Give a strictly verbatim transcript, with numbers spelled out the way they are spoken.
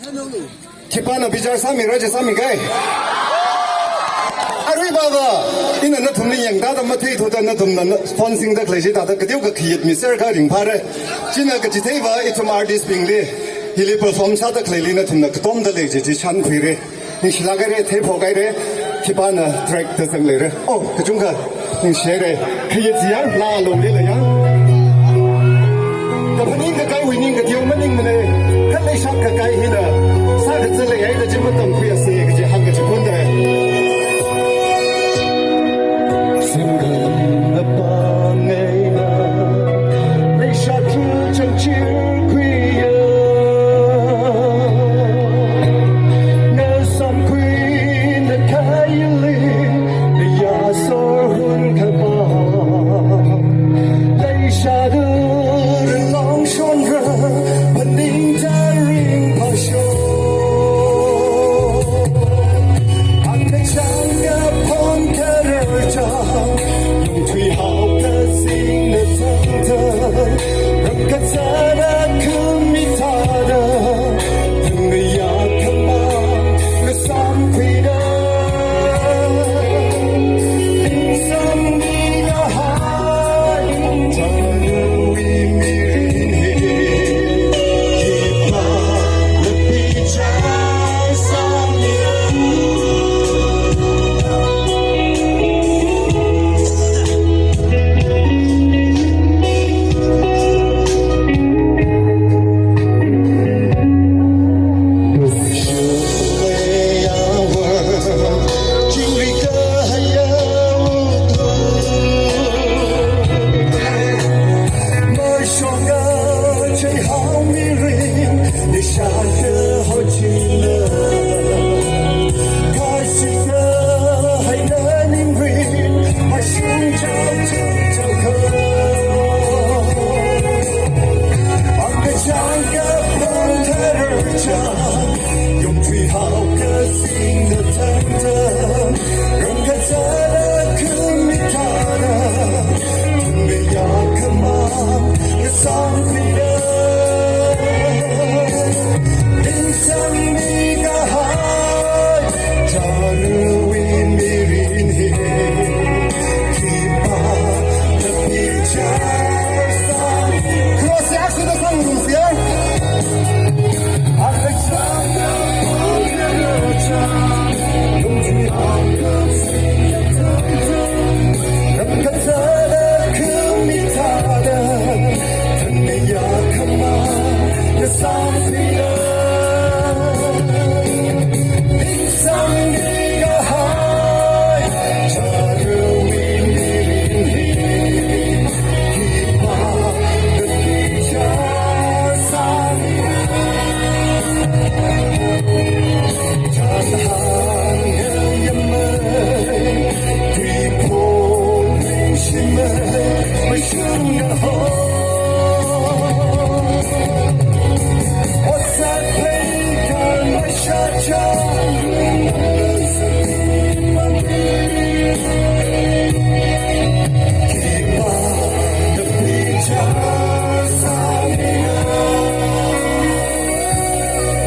Khipāna bichar sāmira, chi sāmikai. Aruiva va, ina nathumli yangda da matheithuda nathumna na phone singda khalei chithāda kateokha khayat miserkha ringphāra. China kachitheiva ithum artist bingli, hili perform sāda khaleili nathumna katomda lei chi chi shānkhuira. Ningshilāk haira, theiphok haira, khipāna track da zangleira. Oh, kachungkha ningshi haira. Khayat chi ya, laa longli la ya. Kaphaning kakaiwui ning kateo maningmana. Kha leishat kakai hina